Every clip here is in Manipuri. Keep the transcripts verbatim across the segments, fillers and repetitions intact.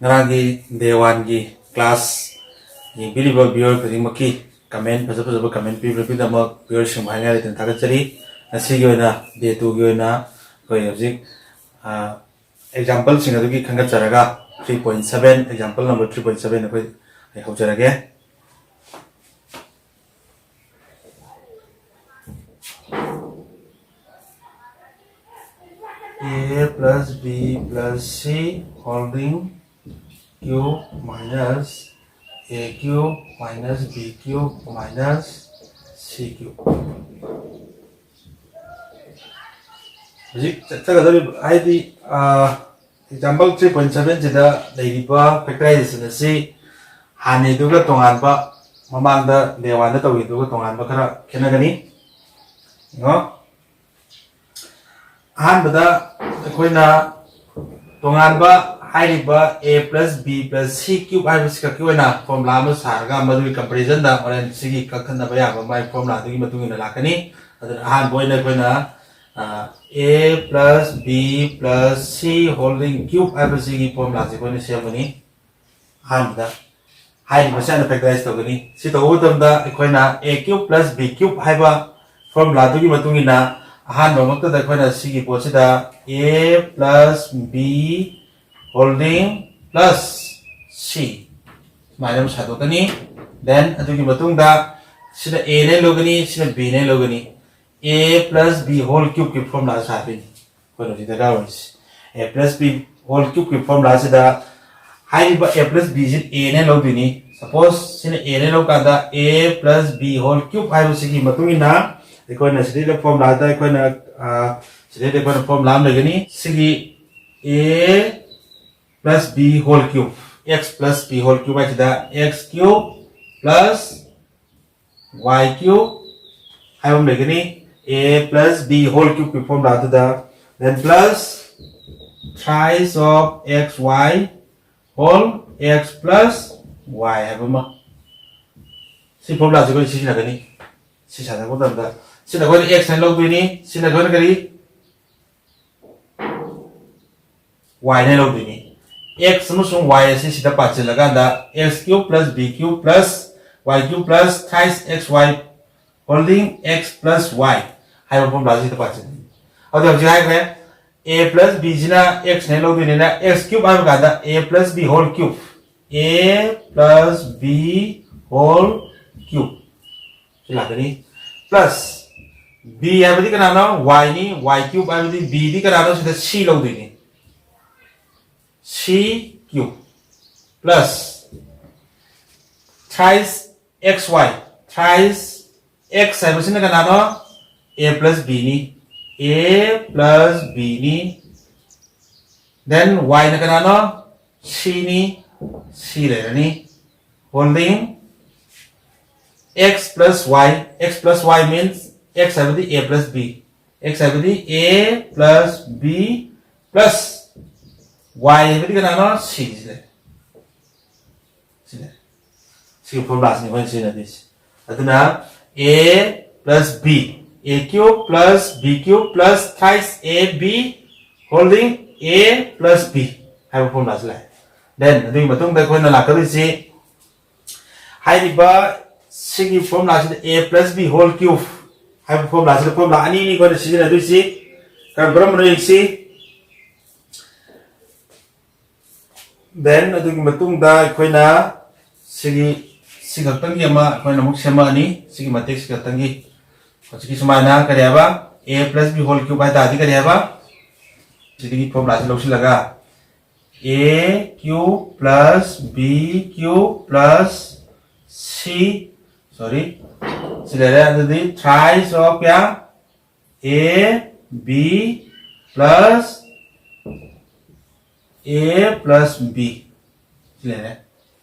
ꯉꯔꯥꯡꯒꯤ day one ꯒꯤ class ꯌꯦꯡꯕꯤꯔꯤꯕ viewer ꯈꯨꯗꯤꯡꯃꯛꯀꯤ comment, ꯐꯖ ꯐꯖꯕ comment ꯄꯤꯕꯤꯔꯛꯄꯒꯤꯗꯃꯛ viewer ꯁꯤꯡꯕꯨ ꯍꯥꯏꯅꯤꯡꯉꯥꯏ ꯂꯩꯇꯅ ꯊꯥꯒꯠꯆꯔꯤ꯫ ꯉꯁꯤꯒꯤ ꯑꯣꯏꯅ, day two ꯒꯤ ꯑꯣꯏꯅ ꯑꯩꯈꯣꯏ ꯍꯧꯖꯤꯛ, ꯑ, example ꯁꯤꯡ ꯑꯗꯨꯒꯤ ꯈꯟꯒꯠꯆꯔꯒ, three point seven, example number three point seven ꯑꯩꯈꯣꯏ, ꯑꯩ ꯍꯧꯖꯔꯒꯦ꯫ A plus B plus C holding cube minus A cube minus B cube minus C cube꯫ ꯍꯧꯖꯤꯛ ꯆꯠꯆꯒꯗꯧꯔꯤꯕ ꯍꯥꯏꯗꯤ, ꯑ, example three point seven ꯁꯤꯗ ꯂꯩꯔꯤꯕ factorization ꯑꯁꯤ ꯍꯥꯟꯅꯩꯗꯨꯒ ꯇꯣꯉꯥꯟꯕ, ꯃꯃꯥꯡꯗ day one ꯗ ꯇꯧꯈꯤꯕꯗꯨꯒ ꯇꯣꯉꯥꯟꯕ ꯈꯔ ꯈꯦꯠꯅꯒꯅꯤ꯫ ꯌꯦꯡꯉꯣ꯫ ꯑꯍꯥꯟꯕꯗ ꯑꯩꯈꯣꯏꯅ ꯇꯣꯉꯥꯟꯕ ꯍꯥꯏꯔꯤꯕ A plus B plus C cube ꯍꯥꯏꯕꯁꯤ ꯈꯛꯀꯤ ꯑꯣꯏꯅ formula ꯑꯃ ꯁꯥꯔꯒ, ꯃꯗꯨꯒꯤ comparison ꯗ ꯍꯣꯔꯦꯟ ꯁꯤꯒꯤ ꯀꯛꯊꯠꯅꯕ ꯌꯥꯕ ꯃꯥꯒꯤ formula ꯗꯨꯒꯤ ꯃꯇꯨꯡ ꯏꯟꯅ ꯂꯥꯛꯀꯅꯤ꯫ ꯑꯗꯨꯅ ꯑꯍꯥꯟꯕ ꯑꯣꯏꯅ ꯑꯩꯈꯣꯏꯅ, ꯑ, A plus B plus C holding cube ꯍꯥꯏꯕꯁꯤꯒꯤ formula ꯁꯤ ꯑꯩꯈꯣꯏꯅ ꯁꯦꯝꯒꯅꯤ꯫ ꯑꯍꯥꯟꯕꯗ ꯍꯥꯏꯔꯤꯕꯁꯤ ꯍꯥꯟꯅ factorize ꯇꯧꯒꯅꯤ꯫ ꯁꯤ ꯇꯧꯕ ꯃꯇꯝꯗ ꯑꯩꯈꯣꯏꯅ A cube plus B cube ꯍꯥꯏꯕ formula ꯗꯨꯒꯤ ꯃꯇꯨꯡ ꯏꯟꯅ ꯑꯍꯥꯟꯕꯃꯛꯇꯗ ꯑꯩꯈꯣꯏꯅ ꯁꯤꯒꯤ ꯄꯣꯠꯁꯤꯗ A plus B holding plus C ꯁꯨꯃꯥꯏꯅ ꯑꯃ ꯁꯥꯗꯣꯛꯀꯅꯤ꯫ Then ꯑꯗꯨꯒꯤ ꯃꯇꯨꯡꯗ ꯁꯤꯅ A ꯅꯦ ꯂꯧꯒꯅꯤ, ꯁꯤꯅ B ꯅꯦ ꯂꯧꯒꯅꯤ꯫ A plus B whole cube ꯀꯤ formula ꯁꯥꯗꯣꯏꯅꯤ꯫ ꯑꯩꯈꯣꯏꯅ ꯍꯧꯖꯤꯛ ꯗꯔꯀꯥꯔ ꯑꯣꯏꯔꯤꯁꯤ A plus B whole cube ꯀꯤ formula ꯁꯤꯗ ꯍꯥꯏꯔꯤꯕ A plus B ꯁꯤ A ꯅꯦ ꯂꯧꯗꯣꯏꯅꯤ꯫ Suppose ꯁꯤꯅ A ꯅꯦ ꯂꯧꯀꯥꯟꯗ A plus B whole cube ꯍꯥꯏꯕꯁꯤꯒꯤ ꯃꯇꯨꯡ ꯏꯟꯅ ꯑꯩꯈꯣꯏꯅ ꯁꯤꯗꯩꯗ formula ꯗ ꯑꯩꯈꯣꯏꯅ, ꯑ, ꯁꯤꯗꯩꯗ ꯑꯩꯈꯣꯏꯅ formula ꯑꯃ ꯂꯩꯒꯅꯤ꯫ ꯁꯤꯒꯤ A plus B whole cube, x plus b whole cube ꯍꯥꯏꯁꯤꯗ x cube plus y cube ꯍꯥꯏꯕ ꯑꯃ ꯂꯩꯒꯅꯤ꯫ A plus b whole cube ꯀꯤ formula ꯗꯨꯗ, then plus thrice of x y whole x plus y ꯍꯥꯏꯕ ꯑꯃ꯫ ꯁꯤ formula ꯁꯤ ꯑꯩꯈꯣꯏ ꯁꯤꯖꯤꯟꯅꯒꯅꯤ꯫ ꯁꯤ ꯁꯥꯟꯅꯕ ꯃꯇꯝꯗ ꯁꯤꯅ ꯑꯩꯈꯣꯏꯅ x ꯍꯥꯏꯅ ꯂꯧꯗꯣꯏꯅꯤ, ꯁꯤꯅ ꯑꯩꯈꯣꯏꯅ ꯀꯔꯤ? Y ꯅꯦ ꯂꯧꯗꯣꯏꯅꯤ꯫ x ꯑꯃꯁꯨꯡ y ꯑꯁꯤ ꯁꯤꯗ ꯄꯥꯁꯤꯜꯂꯀꯥꯟꯗ x cube plus b cube plus y cube plus thrice x y holding x plus y ꯍꯥꯏꯕ formula ꯁꯤꯗ ꯄꯥꯁꯤꯜꯂꯤ꯫ ꯑꯗꯨ ꯍꯧꯖꯤꯛ ꯍꯥꯏꯈ꯭ꯔꯦ, a plus b ꯁꯤꯅ x ꯅꯦ ꯂꯧꯗꯣꯏꯅꯤꯅ x cube ꯍꯥꯏꯕ ꯀꯥꯟꯗ a plus b whole cube, a plus b whole cube ꯁꯤ ꯂꯥꯛꯀꯅꯤ꯫ Plus b ꯍꯥꯏꯕꯗꯤ ꯀꯅꯥꯅꯣ? Y ꯅꯤ꯫ Y cube ꯍꯥꯏꯕꯗꯤ b ꯗꯤ ꯀꯅꯥꯅꯣ? ꯁꯤꯗ c ꯂꯧꯗꯣꯏꯅꯤ꯫ C cube plus thrice x y, thrice x ꯍꯥꯏꯕꯁꯤꯅ ꯀꯅꯥꯅꯣ? A plus b ꯅꯤ꯫ A plus b ꯅꯤ꯫ Then y ꯅ ꯀꯅꯥꯅꯣ? C ꯅꯤ꯫ C ꯂꯩꯔꯅꯤ꯫ Holding x plus y, x plus y means x ꯍꯥꯏꯕꯗꯤ a plus b, x ꯍꯥꯏꯕꯗꯤ a plus b plus y ꯍꯥꯏꯕꯗꯤ ꯀꯅꯥꯅꯣ? C ꯁꯤ ꯂꯩꯔꯦ꯫ ꯁꯤ ꯂꯩꯔꯦ꯫ ꯁꯤꯒꯤ formula ꯁꯤꯅꯤ ꯑꯩꯈꯣꯏꯅ ꯁꯤꯖꯤꯟꯅꯗꯣꯏꯁꯦ꯫ ꯑꯗꯨꯅ a plus b, a cube plus b cube plus thrice a b holding a plus b ꯍꯥꯏꯕ formula ꯁꯤ ꯂꯥꯛꯑꯦ꯫ Then ꯑꯗꯨꯒꯤ ꯃꯇꯨꯡꯗ ꯑꯩꯈꯣꯏꯅ ꯂꯥꯛꯀꯗꯣꯏꯁꯤ ꯍꯥꯏꯔꯤꯕ ꯁꯤꯒꯤ formula ꯁꯤꯗ a plus b whole cube ꯍꯥꯏꯕ formula ꯁꯤꯗ formula ꯑꯅꯤꯅꯤ ꯑꯩꯈꯣꯏꯅ ꯁꯤꯖꯤꯟꯅꯗꯣꯏꯁꯤ꯫ ꯀꯔꯝ ꯀꯔꯝꯕꯅꯣ ꯌꯦꯡꯁꯤ꯫ Then ꯑꯗꯨꯒꯤ ꯃꯇꯨꯡꯗ ꯑꯩꯈꯣꯏꯅ ꯁꯤꯒꯤ, ꯁꯤ ꯈꯛꯇꯪꯒꯤ ꯑꯃ ꯑꯩꯈꯣꯏꯅ ꯑꯃꯨꯛ ꯁꯦꯝꯃꯛꯑꯅꯤ꯫ ꯁꯤꯒꯤ ꯃꯇꯦꯛ ꯁꯤ ꯈꯛꯇꯪꯒꯤ ꯍꯧꯖꯤꯛꯀꯤ ꯁꯨꯃꯥꯏꯅ ꯀꯔꯤ ꯍꯥꯏꯕ? A plus b whole cube ꯍꯥꯏ ꯇꯥꯔꯗꯤ ꯀꯔꯤ ꯍꯥꯏꯕ? ꯁꯤꯗꯒꯤ formula ꯁꯤ ꯂꯧꯁꯤꯜꯂꯒ a cube plus b cube plus c, sorry, ꯁꯤ ꯂꯩꯔꯦ꯫ ꯑꯗꯨꯗꯤ thrice of ꯀꯌꯥ? A b plus a plus b ꯁꯤ ꯂꯩꯔꯦ꯫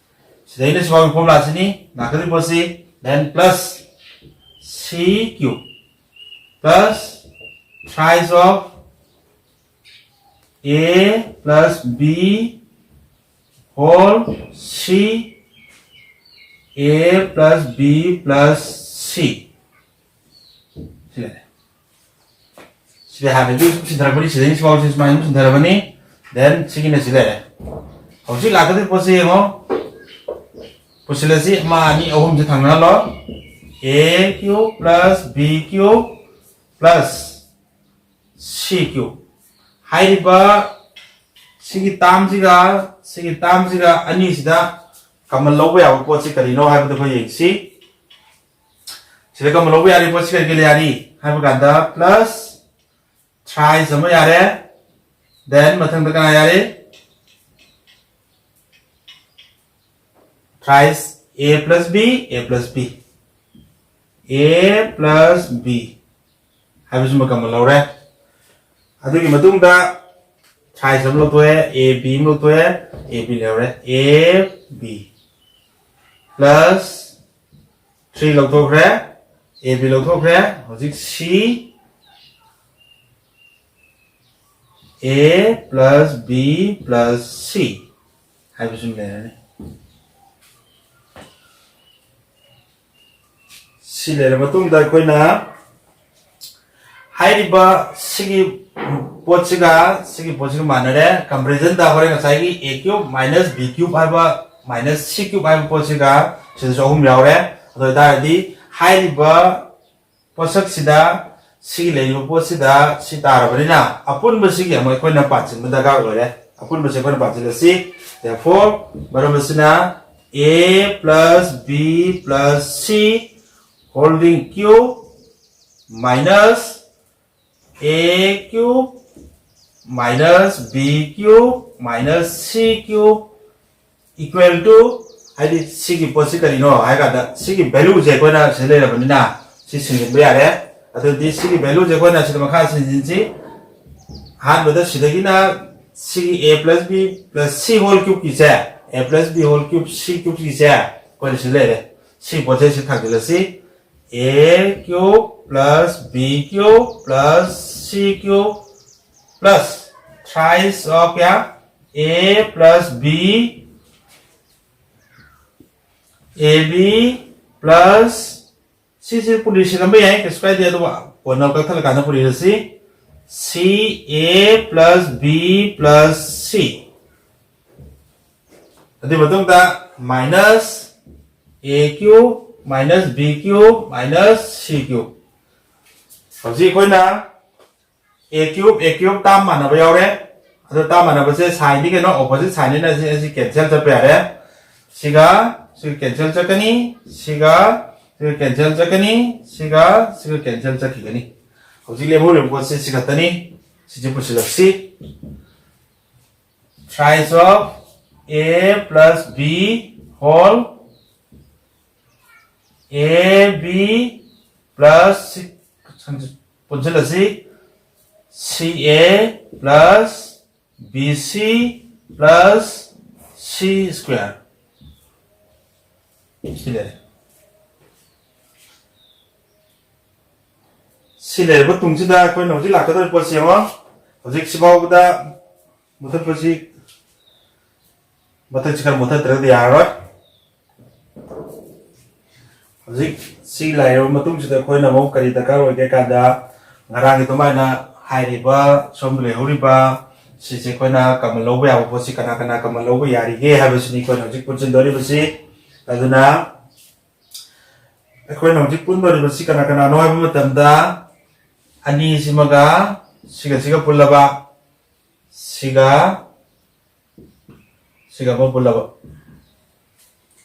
ꯁꯤꯗꯩꯅ ꯁꯤꯐꯥꯎꯒꯤ formula ꯁꯤꯅꯤ ꯂꯥꯛꯀꯗꯣꯏ ꯄꯣꯠꯁꯤ꯫ Then plus c cube plus thrice of a plus b whole c, a plus b plus c ꯁꯤ ꯂꯩꯔꯦ꯫ ꯁꯤꯗ ꯍꯥꯟꯅꯗꯤ ꯁꯨꯝ ꯁꯤꯟꯊꯔꯛꯄꯅꯤ, ꯁꯤꯗꯩ ꯁꯤꯐꯥꯎꯁꯤ ꯁꯨꯃꯥꯏꯅ ꯁꯨꯝ ꯁꯤꯟꯊꯔꯕꯅꯤ꯫ Then ꯁꯤꯒꯤꯅ ꯁꯤ ꯂꯩꯔꯦ꯫ ꯍꯧꯖꯤꯛ ꯂꯥꯛꯀꯗꯣꯏ ꯄꯣꯠꯁꯦ ꯌꯦꯡꯉꯣ, ꯄꯨꯁꯤꯜꯂꯁꯤ, ꯑꯃ ꯑꯅꯤ ꯑꯍꯨꯝꯁꯦ ꯊꯪꯅꯍꯜꯂꯣ꯫ A cube plus B cube plus C cube ꯍꯥꯏꯔꯤꯕ ꯁꯤꯒꯤ ꯇꯥꯝꯁꯤꯒ ꯁꯤꯒꯤ ꯇꯥꯝꯁꯤꯒ ꯑꯅꯤꯁꯤꯗ ꯀꯃꯟ ꯂꯧꯕ ꯌꯥꯕ ꯄꯣꯠꯁꯤ ꯀꯔꯤꯅꯣ ꯍꯥꯏꯕꯗꯨ ꯑꯩꯈꯣꯏ ꯌꯦꯡꯁꯤ꯫ ꯁꯤꯗ ꯀꯃꯟ ꯂꯧꯕ ꯌꯥꯔꯤ ꯄꯣꯠꯁꯤ ꯀꯔꯤ ꯀꯔꯤ ꯌꯥꯔꯤ ꯍꯥꯏꯕ ꯀꯥꯟꯗ, ꯄ꯭ꯂꯁ ꯊ꯭ꯔꯥꯏꯁ ꯑꯃ ꯌꯥꯔꯦ꯫ ꯗꯦꯟ ꯃꯊꯪꯗ ꯀꯅꯥ ꯌꯥꯔꯤ? ꯊ꯭ꯔꯥꯏꯁ, A plus B, A plus B, A plus B ꯍꯥꯏꯕꯁꯤꯃ ꯀꯃꯟ ꯂꯧꯔꯦ꯫ ꯑꯗꯨꯒꯤ ꯃꯇꯨꯡꯗ ꯊ꯭ꯔꯥꯏꯁ ꯑꯃ ꯂꯧꯊꯣꯛꯑꯦ, A B ꯑꯃ ꯂꯧꯊꯣꯛꯑꯦ, A B ꯂꯩꯍꯧꯔꯦ꯫ A B plus ꯊ꯭ꯔꯤ ꯂꯧꯊꯣꯛꯈ꯭ꯔꯦ, A B ꯂꯧꯊꯣꯛꯈ꯭ꯔꯦ꯫ ꯍꯧꯖꯤꯛ C, A plus B plus C ꯍꯥꯏꯕꯁꯤꯃ ꯂꯩꯔꯅꯤ꯫ ꯁꯤ ꯂꯩꯔꯕ ꯃꯇꯨꯡꯗ ꯑꯩꯈꯣꯏꯅ ꯍꯥꯏꯔꯤꯕ ꯁꯤꯒꯤ ꯄꯣꯠꯁꯤꯒ ꯁꯤꯒꯤ ꯄꯣꯠꯁꯤꯒ ꯃꯥꯟꯅꯔꯦ꯫ ꯀꯝꯄꯦꯔꯤꯖꯟꯗ ꯍꯣꯔꯦꯟ ꯉꯁꯥꯏꯒꯤ A cube minus B cube ꯍꯥꯏꯕ minus C cube ꯍꯥꯏꯕ ꯄꯣꯠꯁꯤꯒ ꯁꯤꯗꯁꯨ ꯑꯍꯨꯝ ꯌꯥꯎꯔꯦ꯫ ꯑꯗꯨ ꯑꯣꯏꯇꯥꯔꯗꯤ ꯍꯥꯏꯔꯤꯕ ꯄꯣꯠꯁꯛꯁꯤꯗ ꯁꯤꯒꯤ ꯂꯩꯔꯤꯕ ꯄꯣꯠꯁꯤꯗ ꯁꯤ ꯇꯥꯔꯕꯅꯤꯅ ꯑꯄꯨꯟꯕꯁꯤꯒꯤ ꯑꯃꯨꯛ ꯑꯩꯈꯣꯏꯅ ꯄꯥꯟꯁꯤꯟꯕ ꯗꯔꯀꯥꯔ ꯑꯣꯏꯔꯦ꯫ ꯑꯄꯨꯟꯕꯁꯤ ꯑꯩꯈꯣꯏꯅ ꯄꯥꯟꯁꯤꯜꯂꯁꯤ꯫ Therefore ꯃꯔꯝ ꯑꯁꯤꯅ A plus B plus C holding cube minus A cube minus B cube minus C cube equal to, ꯍꯥꯏꯗꯤ ꯁꯤꯒꯤ ꯄꯣꯠꯁꯤ ꯀꯔꯤꯅꯣ ꯍꯥꯏ ꯀꯥꯟꯗ ꯁꯤꯒꯤ ꯚꯦꯂꯨꯁꯦ ꯑꯩꯈꯣꯏꯅ ꯁꯤꯗ ꯂꯩꯔꯕꯅꯤꯅ ꯁꯤ ꯁꯤꯟꯖꯤꯟꯕ ꯌꯥꯔꯦ꯫ ꯑꯗꯨꯗꯤ ꯁꯤꯒꯤ ꯚꯦꯂꯨꯁꯦ ꯑꯩꯈꯣꯏꯅ ꯁꯤꯗ ꯃꯈꯥ ꯁꯤꯟꯖꯤꯟꯁꯤ꯫ ꯑꯍꯥꯟꯕꯗ ꯁꯤꯗꯒꯤꯅ ꯁꯤꯒꯤ A plus B plus C whole cubeꯀꯤꯁꯦ, A plus B whole cube C cubeꯀꯤꯁꯦ ꯑꯩꯈꯣꯏꯅ ꯁꯤ ꯂꯩꯔꯦ꯫ ꯁꯤ ꯄꯣꯠꯁꯦ ꯁꯤ ꯊꯥꯡꯖꯤꯜꯂꯁꯤ꯫ A cube plus B cube plus C cube plus thrice of ꯀꯌꯥ? A plus B, A B plus, ꯁꯤꯁꯦ ꯄꯨꯂꯤ ꯁꯤꯜꯂꯝꯕ ꯌꯥꯏ, ꯀꯩꯁꯨ ꯀꯥꯏꯗꯦ꯫ ꯑꯗꯨꯒ ꯀꯣꯟꯅ ꯀꯛꯊꯠꯂꯀꯥꯟꯗ ꯄꯨꯂꯤꯗ ꯁꯤ C A plus B plus C ꯑꯗꯨꯒꯤ ꯃꯇꯨꯡꯗ minus a cube minus b cube minus c cube꯫ ꯍꯧꯖꯤꯛ ꯑꯩꯈꯣꯏꯅ a cube a cube term ꯃꯥꯟꯅꯕ ꯌꯥꯎꯔꯦ꯫ ꯑꯗꯣ term ꯃꯥꯟꯅꯕꯁꯦ signꯗꯤ ꯀꯩꯅꯣ, opposite signꯅꯤꯅ ꯁꯤ, ꯑꯁꯤ cancel ꯆꯠꯄ ꯌꯥꯔꯦ꯫ ꯁꯤꯒ ꯁꯤꯒ cancel ꯆꯠꯀꯅꯤ, ꯁꯤꯒ ꯁꯤꯒ cancel ꯆꯠꯀꯅꯤ, ꯁꯤꯒ ꯁꯤꯒ cancel ꯆꯠꯈꯤꯒꯅꯤ꯫ ꯍꯧꯖꯤꯛ ꯂꯦꯝꯍꯧꯔꯤꯕ ꯄꯣꯠꯁꯦ ꯁꯤ ꯈꯛꯇꯅꯤ꯫ ꯁꯤꯁꯦ ꯄꯨꯁꯤꯜꯂꯛꯁꯤ꯫ Thrice of a plus b whole, a b plus, ꯄꯨꯟꯁꯤꯜꯂꯁꯤ, c a plus b c plus c square꯫ ꯁꯤ ꯂꯩꯔꯦ꯫ ꯁꯤ ꯂꯩꯔꯕ ꯇꯨꯡꯁꯤꯗ ꯑꯩꯈꯣꯏꯅ ꯍꯧꯖꯤꯛ ꯂꯥꯛꯀꯗꯧꯔꯤꯕ ꯄꯣꯠꯁꯤ ꯌꯦꯡꯉꯣ꯫ ꯍꯧꯖꯤꯛ ꯁꯤꯐꯥꯎꯕꯗ ꯃꯨꯊꯠꯄꯁꯤ, ꯃꯊꯛꯁꯤ ꯈꯔ ꯃꯨꯊꯠꯇ꯭ꯔꯒꯗꯤ ꯌꯥꯔꯔꯣꯏ꯫ ꯍꯧꯖꯤꯛ ꯁꯤ ꯂꯩꯔꯕ ꯃꯇꯨꯡꯁꯤꯗ ꯑꯩꯈꯣꯏꯅ ꯑꯃꯨꯛ ꯀꯔꯤ ꯗꯔꯀꯥꯔ ꯑꯣꯏꯒꯦ ꯀꯥꯟꯗ, ꯉꯔꯥꯡꯒꯤ ꯑꯗꯨꯃꯥꯏꯅ ꯍꯥꯏꯔꯤꯕ ꯁꯣꯝꯗ ꯂꯩꯍꯧꯔꯤꯕ ꯁꯤꯁꯦ ꯑꯩꯈꯣꯏꯅ common ꯂꯧꯕ ꯌꯥꯕ ꯄꯣꯠꯁꯤ ꯀꯅꯥ ꯀꯅꯥ common ꯂꯧꯕ ꯌꯥꯔꯤꯒꯦ ꯍꯥꯏꯕꯁꯤꯅꯤ ꯑꯩꯈꯣꯏꯅ ꯍꯧꯖꯤꯛ ꯄꯨꯟꯁꯤꯟꯗꯧꯔꯤꯕꯁꯤ꯫ ꯑꯗꯨꯅ ꯑꯩꯈꯣꯏꯅ ꯍꯧꯖꯤꯛ ꯄꯨꯟꯗꯧꯔꯤꯕꯁꯤ ꯀꯅꯥ ꯀꯅꯥꯅꯣ ꯍꯥꯏꯕ ꯃꯇꯝꯗ, ꯑꯅꯤꯁꯤꯃꯒ ꯁꯤꯒ ꯁꯤꯒ ꯄꯨꯜꯂꯕ, ꯁꯤꯒ ꯁꯤꯒ ꯑꯃ ꯄꯨꯜꯂꯕ,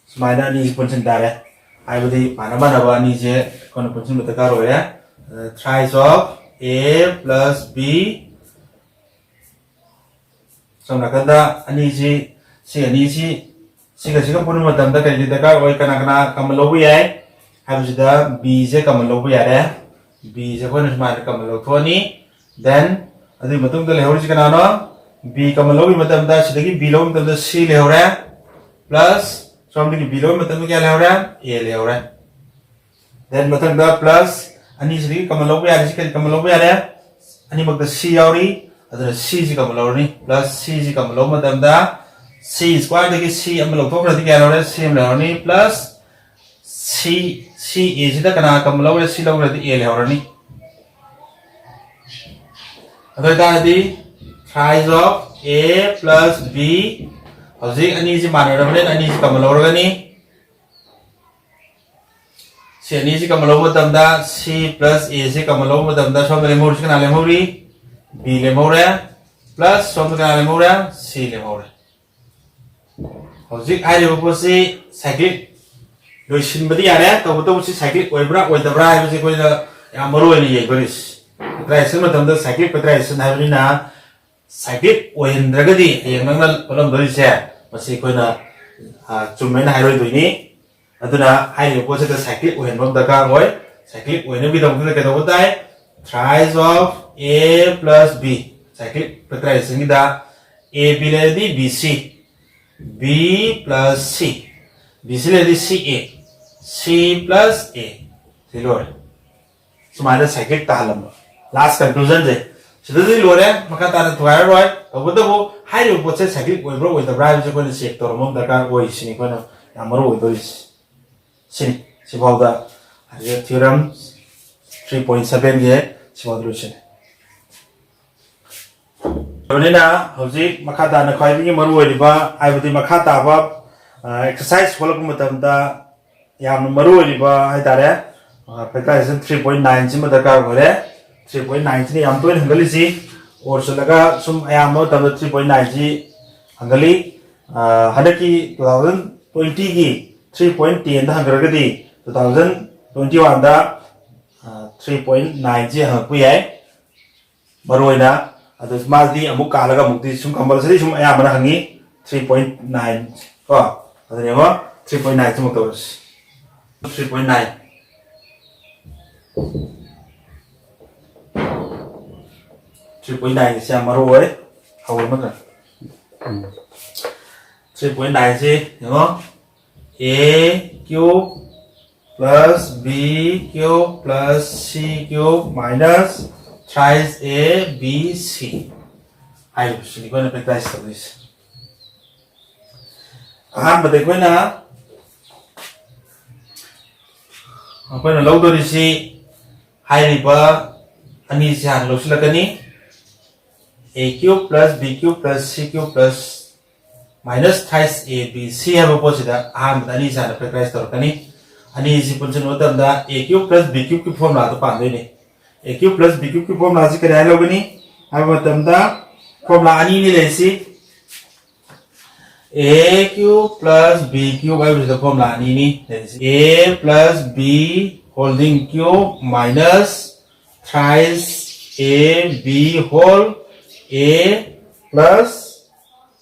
ꯁꯨꯃꯥꯏꯅ ꯑꯅꯤꯁꯤ ꯄꯨꯟꯁꯤꯟ ꯇꯥꯔꯦ꯫ ꯍꯥꯏꯕꯗꯤ ꯃꯥꯟꯅ ꯃꯥꯟꯅꯕ ꯑꯅꯤꯁꯦ ꯑꯩꯈꯣꯏꯅ ꯄꯨꯟꯁꯤꯟꯕ ꯗꯔꯀꯥꯔ ꯑꯣꯏꯔꯦ꯫ Thrice of a plus b, ꯁꯣꯝ ꯅꯥꯀꯟꯗ ꯑꯅꯤꯁꯤ, ꯁꯤ ꯑꯅꯤꯁꯤ ꯁꯤꯒ ꯁꯤꯒ ꯄꯨꯟꯕ ꯃꯇꯝꯗ ꯀꯔꯤꯒꯤ ꯗꯔꯀꯥꯔ ꯑꯣꯏ, ꯀꯅꯥ ꯀꯅꯥ common ꯂꯧꯕ ꯌꯥꯏ ꯍꯥꯏꯕꯁꯤꯗ, b ꯁꯦ common ꯂꯧꯕ ꯌꯥꯔꯦ꯫ b ꯁꯦ ꯑꯩꯈꯣꯏꯅ ꯁꯨꯃꯥꯏꯅ common ꯂꯧꯊꯣꯛꯑꯅꯤ꯫ Then ꯑꯗꯨꯒꯤ ꯃꯇꯨꯡꯗ ꯂꯩꯍꯧꯔꯤꯁꯤ ꯀꯅꯥꯅꯣ? b common ꯂꯧꯕꯒꯤ ꯃꯇꯝꯗ ꯁꯤꯗꯒꯤ b ꯂꯧꯕ ꯃꯇꯝꯗ c ꯂꯩꯍꯧꯔꯦ, plus ꯁꯣꯝꯗꯒꯤ b ꯂꯧꯕ ꯃꯇꯝꯗ ꯀꯌꯥ ꯂꯩꯍꯧꯔꯦ? a ꯂꯩꯍꯧꯔꯦ꯫ Then ꯃꯊꯪꯗ plus ꯑꯅꯤꯁꯤꯗꯒꯤ common ꯂꯧꯕ ꯌꯥꯔꯦ꯫ ꯁꯤ ꯀꯔꯤ common ꯂꯧꯕ ꯌꯥꯔꯦ? ꯑꯅꯤꯃꯛꯇ c ꯌꯥꯎꯔꯤ, ꯑꯗꯨꯅ c ꯁꯤ common ꯂꯧꯔꯅꯤ꯫ Plus c ꯁꯤ common ꯂꯧꯕ ꯃꯇꯝꯗ c square ꯗꯒꯤ c ꯑꯃ ꯂꯧꯊꯣꯛꯈ꯭ꯔꯗꯤ ꯀꯌꯥ ꯂꯩꯍꯧꯔꯦ? c ꯑꯃ ꯂꯩꯍꯧꯔꯅꯤ꯫ Plus c, c a ꯁꯤꯗ ꯀꯅꯥ common ꯂꯧꯔꯦ? c ꯂꯧꯈ꯭ꯔꯗꯤ a ꯂꯩꯍꯧꯔꯅꯤ꯫ ꯑꯗꯨ ꯑꯣꯏꯇꯥꯔꯗꯤ thrice of a plus b ꯍꯧꯖꯤꯛ ꯑꯅꯤꯁꯤ ꯃꯥꯟꯅꯔꯕꯅꯤꯅ ꯑꯅꯤꯁꯤ ꯀꯃꯟ ꯂꯧꯔꯒꯅꯤ꯫ ꯁꯤ ꯑꯅꯤꯁꯤ ꯀꯃꯟ ꯂꯧꯕ ꯃꯇꯝꯗ C plus A ꯁꯤ ꯀꯃꯟ ꯂꯧꯕ ꯃꯇꯝꯗ ꯁꯣꯝꯗ ꯂꯦꯝꯍꯧꯔꯤꯁꯤ ꯀꯅꯥ ꯂꯦꯝꯍꯧꯔꯤ? B ꯂꯦꯝꯍꯧꯔꯦ꯫ Plus ꯁꯣꯝꯗ ꯀꯅꯥ ꯂꯦꯝꯍꯧꯔꯦ? C ꯂꯦꯝꯍꯧꯔꯦ꯫ ꯍꯧꯖꯤꯛ ꯍꯥꯏꯔꯤꯕ ꯄꯣꯠꯁꯤ cyclic ꯂꯣꯏꯁꯤꯟꯕꯗꯤ ꯌꯥꯔꯦ, ꯇꯧꯕꯇꯕꯨ ꯁꯤ cyclic ꯑꯣꯏꯕ꯭ꯔꯥ ꯑꯣꯏꯗꯕ꯭ꯔꯥ ꯍꯥꯏꯕꯁꯤ ꯑꯩꯈꯣꯏꯅ ꯌꯥꯝ ꯃꯔꯨ ꯑꯣꯏꯅ ꯌꯦꯡꯗꯣꯔꯤꯁꯤ꯫ Factorization ꯃꯇꯝꯗ cyclic factorization ꯍꯥꯏꯕꯅꯤꯅ, cyclic ꯑꯣꯏꯍꯟꯗ꯭ꯔꯒꯗꯤ ꯍꯌꯦꯡ ꯅꯪꯅ ꯍꯣꯠꯂꯝꯗꯣꯔꯤꯁꯦ, ꯃꯁꯤ ꯑꯩꯈꯣꯏꯅ, ꯑ, ꯆꯨꯝꯃꯦꯅ ꯍꯥꯏꯔꯣꯏꯗꯣꯏꯅꯤ꯫ ꯑꯗꯨꯅ ꯍꯥꯏꯔꯤꯕ ꯄꯣꯠꯁꯤꯗ cyclic ꯑꯣꯏꯍꯟꯕ ꯑꯃ ꯗꯔꯀꯥꯔ ꯑꯣꯏ꯫ Cyclic ꯑꯣꯏꯅꯕꯒꯤꯗꯃꯛꯇ ꯀꯩꯗꯧꯕ ꯇꯥꯏ? Trace of A plus B꯫ Cyclic factorizationꯒꯤꯗ A B ꯂꯩꯔꯗꯤ B C, B plus C, B C ꯂꯩꯔꯗꯤ C A, C plus A꯫ ꯁꯤ ꯂꯣꯏꯔꯦ꯫ ꯁꯨꯃꯥꯏꯅ cyclic ꯇꯥꯍꯜꯂꯝꯕ꯫ Last conclusionꯁꯦ ꯁꯤꯗꯗꯤ ꯂꯣꯏꯔꯦ, ꯃꯈꯥ ꯇꯥꯅ ꯊꯨꯒꯥꯏꯔꯔꯣꯏ꯫ ꯇꯧꯕꯇꯕꯨ ꯍꯥꯏꯔꯤꯕ ꯄꯣꯠꯁꯦ cyclic ꯑꯣꯏꯕ꯭ꯔꯥ ꯑꯣꯏꯗꯕ꯭ꯔꯥ ꯍꯥꯏꯕꯁꯦ ꯑꯩꯈꯣꯏꯅ check ꯇꯧꯔꯝꯕ ꯑꯃ ꯗꯔꯀꯥꯔ ꯑꯣꯏ, ꯁꯤꯅꯤ ꯑꯩꯈꯣꯏꯅ ꯌꯥꯝ ꯃꯔꯨ ꯑꯣꯏꯗꯣꯔꯤꯁꯤ꯫ ꯁꯤꯅꯤ, ꯁꯤꯐꯥꯎꯗ ꯍꯧꯖꯤꯛ theorem three point sevenꯒꯤ ꯁꯤꯐꯥꯎꯗ ꯂꯣꯏꯁꯤꯜꯂꯦ꯫ ꯑꯗꯨꯅꯤꯅ ꯍꯧꯖꯤꯛ ꯃꯈꯥ ꯇꯥꯅ ꯈ꯭ꯋꯥꯏꯗꯒꯤ ꯃꯔꯨ ꯑꯣꯏꯔꯤꯕ, ꯍꯥꯏꯕꯗꯤ ꯃꯈꯥ ꯇꯥꯕ, ꯑ, exercise ꯍꯣꯠꯂꯛꯄ ꯃꯇꯝꯗ ꯌꯥꯝꯅ ꯃꯔꯨ ꯑꯣꯏꯔꯤꯕ ꯍꯥꯏꯇꯥꯔꯦ, ꯑ, factorization three point nine ꯁꯤꯃ ꯗꯔꯀꯥꯔ ꯑꯣꯏꯔꯦ꯫ Three point nine ꯁꯤꯅ ꯌꯥꯝ ꯇꯣꯏꯅ ꯍꯪꯒꯠꯂꯤꯁꯤ꯫ Course ꯆꯠꯂꯒ ꯁꯨꯝ ꯑꯌꯥꯝꯕ ꯃꯇꯝꯗ three point nine ꯁꯤ ꯍꯪꯒꯠꯂꯤ꯫ ꯑ, ꯍꯟꯗꯛꯀꯤ two thousand twentyꯒꯤ three point tenꯗ ꯍꯪꯈ꯭ꯔꯒꯗꯤ two thousand twenty oneꯗ, ꯑ, three point nine ꯁꯤ ꯍꯪꯉꯛꯄ ꯌꯥꯏ꯫ ꯃꯔꯨ ꯑꯣꯏꯅ ꯑꯗꯨ ꯃꯥꯗꯤ ꯑꯃꯨꯛ ꯀꯥꯜꯂꯒ ꯑꯃꯨꯛꯇꯤ ꯁꯨꯝ compulsory ꯁꯨꯝ ꯑꯌꯥꯝꯕꯅ ꯍꯪꯉꯤ꯫ Three point nine ꯀꯣ, ꯑꯗꯨꯅꯦꯕ, three point nine ꯁꯤꯃꯨꯛ ꯇꯧꯔꯁꯤ꯫ Three point nine, three point nine ꯁꯤ ꯌꯥꯝ ꯃꯔꯨ ꯑꯣꯏ꯫ ꯍꯧꯔ ꯅꯠꯇ꯭ꯔꯥ? Three point nine ꯁꯤ ꯌꯦꯡꯉꯣ, A cube plus B cube plus C cube minus thrice A B C ꯍꯥꯏꯔꯤꯕꯁꯤꯅꯤ ꯑꯩꯈꯣꯏꯅ factorize ꯇꯧꯗꯣꯏꯁꯦ꯫ ꯑꯍꯥꯟꯕꯗ ꯑꯩꯈꯣꯏꯅ, ꯑꯩꯈꯣꯏꯅ ꯂꯧꯗꯣꯔꯤꯁꯤ ꯍꯥꯏꯔꯤꯕ ꯑꯅꯤꯁꯤ ꯍꯥꯟꯅ ꯂꯧꯁꯤꯜꯂꯛꯀꯅꯤ꯫ A cube plus B cube plus C cube plus minus thrice A B C ꯍꯥꯏꯕ ꯄꯣꯠꯁꯤꯗ ꯑꯍꯥꯟꯕꯗ ꯑꯅꯤ ꯁꯥꯏꯅ factorize ꯇꯧꯔꯛꯀꯅꯤ꯫ ꯑꯅꯤꯁꯤ ꯄꯨꯟꯁꯤꯟꯕ ꯃꯇꯝꯗ A cube plus B cube ꯀꯤ formula do ꯄꯥꯟꯗꯣꯏꯅꯤ꯫ A cube plus B cube ꯀꯤ formula ꯁꯤ ꯀꯔꯤ ꯍꯥꯏ ꯂꯧꯒꯅꯤ ꯍꯥꯏꯕ ꯃꯇꯝꯗ, formula ꯑꯅꯤꯅꯤ ꯂꯩꯔꯤꯁꯤ꯫ A cube plus B cube ꯍꯥꯏꯕꯁꯤꯗ formula ꯑꯅꯤꯅꯤ ꯂꯩꯔꯤꯁꯤ꯫ A plus B holding cube minus thrice A B whole A plus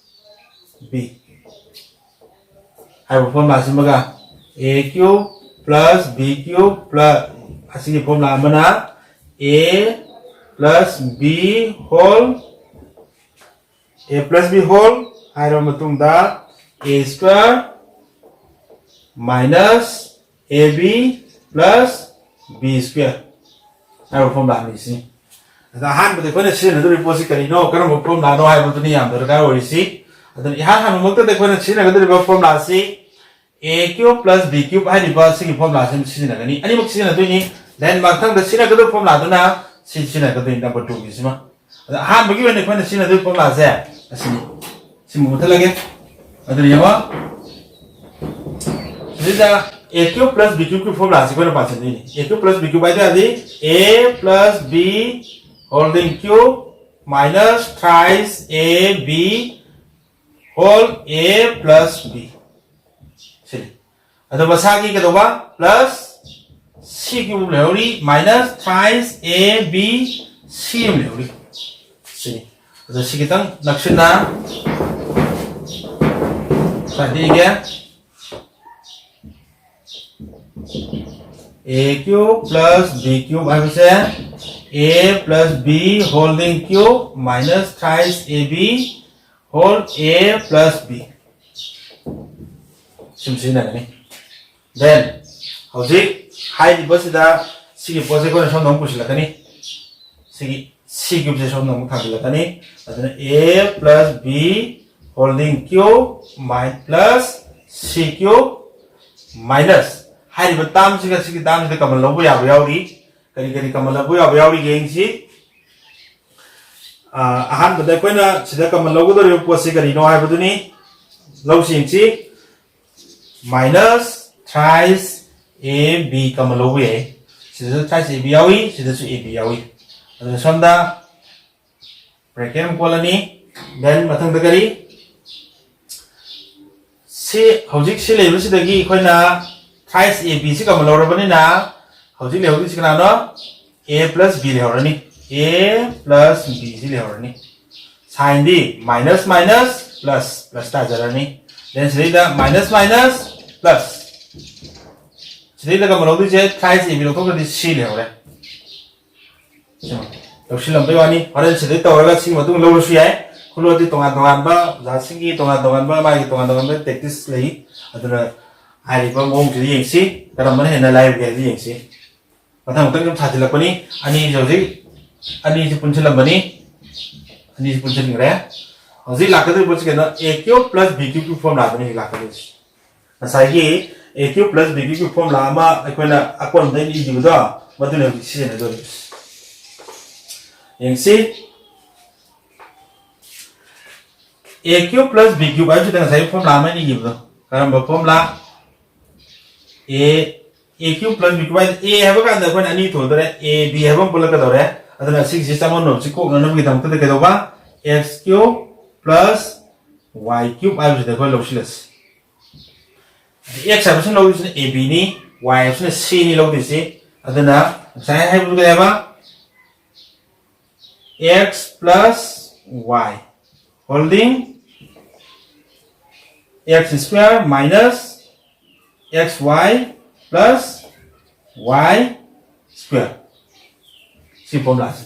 B ꯍꯥꯏꯕ formula ꯁꯤꯃꯒ, A cube plus B cube plus ꯑꯁꯤꯒꯤ formula ꯑꯃꯅ A plus B whole, A plus B whole ꯍꯥꯏꯔꯕ ꯃꯇꯨꯡꯗ A square minus A B plus B square ꯍꯥꯏꯕ formula ꯑꯅꯤꯁꯤꯅꯤ꯫ ꯑꯗ ꯑꯍꯥꯟꯕꯗ ꯑꯩꯈꯣꯏꯅ ꯁꯤꯖꯤꯟꯅꯗꯧꯔꯤꯕ ꯄꯣꯠꯁꯤ ꯀꯔꯤꯅꯣ, ꯀꯔꯝꯕ formula ꯅꯣ ꯍꯥꯏꯕꯗꯨꯅꯤ ꯌꯥꯝ ꯗꯔꯀꯥꯔ ꯑꯣꯏꯔꯤꯁꯤ꯫ ꯑꯗꯨꯅ ꯏꯍꯥꯟ ꯍꯥꯟꯕꯃꯛꯇꯗ ꯑꯩꯈꯣꯏꯅ ꯁꯤꯖꯤꯟꯅꯒꯗꯧꯔꯤꯕ formula ꯁꯤ A cube plus B cube ꯍꯥꯏꯔꯤꯕ ꯁꯤꯒꯤ formula ꯁꯤ ꯑꯗꯨꯝ ꯁꯤꯖꯤꯟꯅꯒꯅꯤ꯫ ꯑꯅꯤꯃꯛ ꯁꯤꯖꯤꯟꯅꯗꯣꯏꯅꯤ꯫ Then ꯃꯊꯪꯗ ꯁꯤꯖꯤꯟꯅꯒꯗꯧꯕ formula ꯗꯨꯅ ꯁꯤ ꯁꯤꯖꯤꯟꯅꯒꯗꯣꯏꯅꯤ, number two ꯒꯤꯁꯤꯃ꯫ ꯑꯗ ꯑꯍꯥꯟꯕꯒꯤ ꯑꯣꯏꯅ ꯑꯩꯈꯣꯏꯅ ꯁꯤꯖꯤꯟꯅꯗꯣꯏꯕ formula ꯁꯦ ꯑꯁꯤꯅꯤ꯫ ꯁꯤꯃ ꯃꯨꯊꯠꯂꯒꯦ꯫ ꯑꯗꯨꯅ ꯌꯦꯡꯉꯣ꯫ ꯁꯤꯗ A cube plus B cube ꯀꯤ formula ꯁꯤ ꯑꯩꯈꯣꯏꯅ ꯄꯥꯁꯤꯟꯗꯣꯏꯅꯤ꯫ A cube plus B cube ꯍꯥꯏ ꯇꯥꯔꯗꯤ A plus B holding cube minus thrice A B whole A plus B ꯁꯤꯅꯤ꯫ ꯑꯗꯣ ꯃꯁꯥꯒꯤ ꯀꯩꯗꯧꯕ? Plus C cube ꯑꯃ ꯂꯩꯍꯧꯔꯤ, minus thrice A B C ꯑꯃ ꯂꯩꯍꯧꯔꯤ꯫ ꯁꯤꯅꯤ꯫ ꯑꯗꯣ ꯁꯤ ꯈꯤꯇꯪ ꯅꯛꯁꯤꯟꯅ ꯁ꯭ꯋꯥꯏꯗ ꯏꯒꯦ꯫ A cube plus B cube ꯍꯥꯏꯕꯁꯦ A plus B holding cube minus thrice A B whole A plus B ꯁꯨꯝ ꯁꯤꯖꯤꯟꯅꯒꯅꯤ꯫ Then ꯍꯧꯖꯤꯛ ꯍꯥꯏꯔꯤꯕꯁꯤꯗ ꯁꯤꯒꯤ ꯄꯣꯠꯁꯦ ꯑꯩꯈꯣꯏꯅ ꯁꯣꯝꯗ ꯑꯃꯨꯛ ꯄꯨꯁꯤꯜꯂꯛꯀꯅꯤ꯫ ꯁꯤꯒꯤ C cube ꯁꯦ ꯁꯣꯝꯗ ꯑꯃꯨꯛ ꯊꯥꯡꯖꯤꯜꯂꯛꯀꯅꯤ꯫ ꯑꯗꯨꯅ A plus B holding cube plus C cube minus ꯍꯥꯏꯔꯤꯕ term ꯁꯤꯒ ꯁꯤꯒꯤ term ꯁꯤꯗ common ꯂꯧꯕ ꯌꯥꯕ ꯌꯥꯎꯔꯤ꯫ ꯀꯔꯤ ꯀꯔꯤ common ꯂꯧꯕ ꯌꯥꯕ ꯌꯥꯎꯔꯤꯒꯦ ꯌꯦꯡꯁꯤ꯫ ꯑ, ꯑꯍꯥꯟꯕꯗ ꯑꯩꯈꯣꯏꯅ ꯁꯤꯗ common ꯂꯧꯒꯗꯧꯔꯤꯕ ꯄꯣꯠꯁꯤ ꯀꯔꯤꯅꯣ ꯍꯥꯏꯕꯗꯨꯅꯤ꯫ ꯂꯧꯁꯤ ꯌꯦꯡꯁꯤ꯫ Minus thrice A B common ꯂꯧꯕ ꯌꯥꯏ꯫ ꯁꯤꯗꯁꯨ thrice A B ꯌꯥꯎꯏ, ꯁꯤꯗꯁꯨ A B ꯌꯥꯎꯏ꯫ ꯑꯗꯨꯅ ꯁꯣꯝꯗ bracket ꯑꯃ ꯀꯣꯜꯂꯅꯤ꯫ Then ꯃꯊꯪꯗ ꯀꯔꯤ? ꯁꯤ ꯍꯧꯖꯤꯛ ꯁꯤ ꯂꯩꯕꯁꯤꯗꯒꯤ ꯑꯩꯈꯣꯏꯅ thrice A B ꯁꯤ common ꯂꯧꯔꯕꯅꯤꯅ ꯍꯧꯖꯤꯛ ꯂꯩꯍꯧꯔꯤꯁꯤ ꯀꯅꯥꯅꯣ? A plus B ꯂꯩꯍꯧꯔꯅꯤ꯫ A plus B ꯁꯤ ꯂꯩꯍꯧꯔꯅꯤ꯫ Sign ꯗꯤ minus minus plus plus ꯇꯥꯖꯔꯅꯤ꯫ Then ꯁꯤꯗꯩꯗ minus minus plus, ꯁꯤꯗꯩꯗ common ꯂꯧꯗꯣꯏꯁꯦ thrice A B ꯂꯧꯊꯣꯛꯈ꯭ꯔꯗꯤ C ꯂꯩꯍꯧꯔꯦ꯫ ꯁꯤꯃ ꯂꯧꯁꯤꯜꯂꯝꯕꯩ ꯋꯥꯅꯤ꯫ ꯍꯣꯔꯦꯟ ꯁꯤꯗꯩ ꯇꯧꯔꯒ ꯁꯤꯒꯤ ꯃꯇꯨꯡ ꯂꯧꯔꯁꯨ ꯌꯥꯏ꯫ ꯈꯨꯂꯣꯗꯤ ꯇꯣꯉꯥꯟ ꯇꯣꯉꯥꯟꯕ, ꯑꯣꯖꯥꯁꯤꯡꯒꯤ ꯇꯣꯉꯥꯟ ꯇꯣꯉꯥꯟꯕ, ꯃꯥꯒꯤ ꯇꯣꯉꯥꯟ ꯇꯣꯉꯥꯟꯕ practice ꯂꯩ꯫ ꯑꯗꯨꯅ ꯍꯥꯏꯔꯤꯕ ꯃꯑꯣꯡꯁꯤꯗ ꯌꯦꯡꯁꯤ, ꯀꯔꯝꯕꯅ ꯍꯦꯟꯅ ꯂꯥꯏꯕꯒꯦ ꯍꯥꯏꯕꯗꯨ ꯌꯦꯡꯁꯤ꯫ ꯃꯊꯪ ꯃꯊꯪ ꯁꯨꯝ ꯁꯥꯖꯤꯜꯂꯛꯄꯅꯤ꯫ ꯑꯅꯤꯁꯤ ꯍꯧꯖꯤꯛ, ꯑꯅꯤꯁꯤ ꯄꯨꯟꯁꯤꯜꯂꯝꯕꯅꯤ꯫ ꯑꯅꯤꯁꯤ ꯄꯨꯟꯁꯤꯟꯈ꯭ꯔꯦ꯫ ꯍꯧꯖꯤꯛ ꯂꯥꯛꯀꯗꯧꯔꯤꯕ ꯄꯣꯠꯁꯤ ꯀꯩꯅꯣ? A cube plus B cube formula ꯗꯨꯅꯤ ꯍꯧꯖꯤꯛ ꯂꯥꯛꯀꯗꯣꯏꯁꯤ꯫ ꯉꯁꯥꯏꯒꯤ A cube plus B cube formula ꯑꯃ ꯑꯩꯈꯣꯏꯅ ꯑꯀꯣꯟꯕꯗ ꯑꯩꯅ ꯏꯈꯤꯕꯗꯣ, ꯃꯗꯨꯅ ꯍꯧꯖꯤꯛ ꯁꯤꯖꯤꯟꯅꯗꯣꯔꯤꯕꯁꯤ꯫ ꯌꯦꯡꯁꯤ꯫ A cube plus B cube ꯍꯥꯏꯕꯁꯤꯗ ꯉꯁꯥꯏꯒꯤ formula ꯑꯃ ꯑꯩꯅ ꯏꯈꯤꯕꯗꯣ, ꯀꯔꯝꯕ formula? A, A cube plus B cube ꯍꯥꯏꯗꯤ A ꯍꯥꯏꯕ ꯀꯥꯟꯗ ꯑꯩꯈꯣꯏꯅ ꯑꯅꯤ ꯊꯣꯟꯗꯣꯔꯦ, A, B ꯍꯥꯏꯕ ꯑꯃ ꯄꯨꯜꯂꯛꯀꯗꯧꯔꯦ꯫ ꯑꯗꯨꯅ ꯁꯤꯒꯤꯁꯤ ꯆꯃꯝꯅꯕꯁꯤ ꯀꯣꯛꯅꯅꯕꯒꯤꯗꯃꯛꯇꯗ ꯀꯩꯗꯧꯕ? X cube plus Y cube ꯍꯥꯏꯕꯁꯤꯗ ꯑꯩꯈꯣꯏ ꯂꯧꯁꯤꯜꯂꯁꯤ꯫ X ꯍꯥꯏꯕꯁꯤꯅ ꯂꯧꯗꯣꯏꯁꯤꯅ A B ꯅꯤ, Y ꯍꯥꯏꯕꯁꯤꯅ C ꯅꯤ ꯂꯧꯗꯣꯏꯁꯤ꯫ ꯑꯗꯨꯅ ꯉꯁꯥꯏ ꯍꯥꯏꯕꯗꯨ ꯀꯩ ꯍꯥꯏꯕ? X plus Y holding X square minus X Y plus Y square꯫ ꯁꯤ formula ꯁꯤ꯫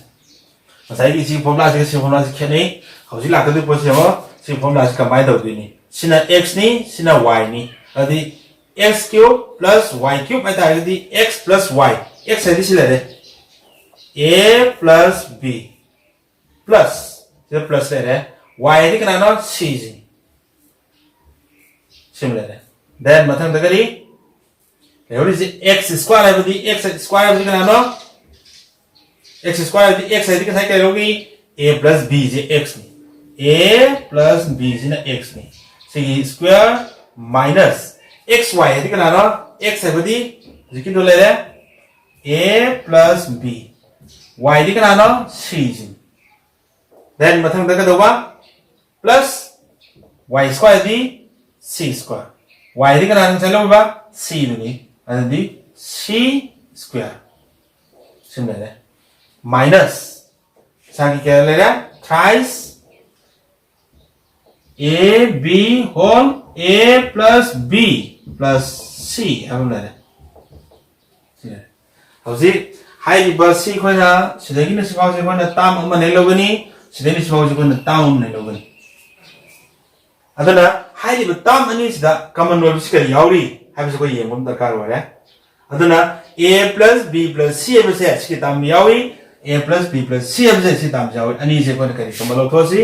ꯉꯁꯥꯏꯒꯤ ꯁꯤ formula ꯁꯤꯒ ꯁꯤ formula ꯁꯤ ꯈꯦꯠꯅꯩ꯫ ꯍꯧꯖꯤꯛ ꯂꯥꯛꯀꯗꯣꯏ ꯄꯣꯠꯁꯤ ꯌꯦꯡꯉꯣ꯫ ꯁꯤ formula ꯁꯤ combine ꯇꯧꯗꯣꯏꯅꯤ꯫ ꯁꯤꯅ X ꯅꯤ, ꯁꯤꯅ Y ꯅꯤ꯫ ꯑꯗꯨꯗꯤ X cube plus Y cube ꯍꯥꯏꯇꯥꯔꯒꯗꯤ X plus Y꯫ X ꯍꯥꯏꯗꯤ ꯁꯤ ꯂꯩꯔꯦ꯫ A plus B plus, ꯁꯤꯗ plus ꯂꯩꯔꯦ꯫ Y ꯍꯥꯏꯗꯤ ꯀꯅꯥꯅꯣ? C ꯁꯤ꯫ ꯁꯤꯃ ꯂꯩꯔꯦ꯫ Then ꯃꯊꯪꯗ ꯀꯔꯤ? ꯂꯩꯍꯧꯔꯤꯁꯦ X square ꯍꯥꯏꯕꯗꯤ, X square ꯍꯥꯏꯕꯗꯤ ꯀꯅꯥꯅꯣ? X square ꯍꯥꯏꯕꯗꯤ X ꯍꯥꯏꯗꯤ ꯉꯁꯥꯏ ꯀꯩ ꯂꯧꯈꯤ? A plus B say X ꯅꯤ꯫ A plus B ꯁꯤꯅ X ꯅꯤ꯫ ꯁꯤꯒꯤ square minus x y ꯍꯥꯏꯗꯤ ꯀꯅꯥꯅꯣ? X ꯍꯥꯏꯕꯗꯤ ꯍꯧꯖꯤꯛꯀꯤꯗꯣ ꯂꯩꯔꯦ, a plus b, y ꯗꯤ ꯀꯅꯥꯅꯣ? C ꯁꯤꯅꯤ꯫ Then ꯃꯊꯪꯗ ꯀꯩꯗꯧꯕ? Plus y square ꯗꯤ c square, y ꯗꯤ ꯀꯅꯥꯅꯣ ꯉꯁꯥꯏ ꯂꯧꯔꯤꯕ? C ꯗꯨꯅꯤ꯫ ꯑꯗꯨꯗꯤ c square ꯁꯤꯃ ꯂꯩꯔꯦ꯫ Minus ꯏꯁꯥꯒꯤ ꯀꯌꯥ ꯂꯩꯔꯦ? Thrice a b whole a plus b plus c ꯍꯥꯏꯕ ꯑꯃ ꯂꯩꯔꯦ꯫ ꯁꯤ ꯂꯩꯔꯦ꯫ ꯍꯧꯖꯤꯛ ꯍꯥꯏꯔꯤꯕ ꯁꯤ ꯑꯩꯈꯣꯏꯅ ꯁꯤꯗꯒꯤꯅ ꯁꯤꯐꯥꯎꯁꯦ ꯑꯩꯈꯣꯏꯅ term ꯑꯃꯅ ꯍꯦꯛ ꯂꯧꯒꯅꯤ, ꯁꯤꯗꯒꯤꯅ ꯁꯤꯐꯥꯎꯁꯦ ꯑꯩꯈꯣꯏꯅ term ꯑꯃꯅ ꯍꯦꯛ ꯂꯧꯒꯅꯤ꯫ ꯑꯗꯨꯅ ꯍꯥꯏꯔꯤꯕ term ꯑꯅꯤꯁꯤꯗ common ꯑꯣꯏꯕꯁꯤ ꯀꯔꯤ ꯌꯥꯎꯔꯤ ꯍꯥꯏꯕꯁꯤ ꯑꯩꯈꯣꯏ ꯌꯦꯡꯕ ꯑꯃ ꯗꯔꯀꯥꯔ ꯑꯣꯏꯔꯦ꯫ ꯑꯗꯨꯅ a plus b plus c ꯍꯥꯏꯕꯁꯦ ꯁꯤꯒꯤ term ꯌꯥꯎꯏ, a plus b plus c ꯍꯥꯏꯕꯁꯦ ꯁꯤ term ꯌꯥꯎꯏ꯫ ꯑꯅꯤꯁꯦ ꯑꯩꯈꯣꯏꯅ ꯀꯔꯤ common ꯂꯧꯊꯣꯛꯑꯁꯤ?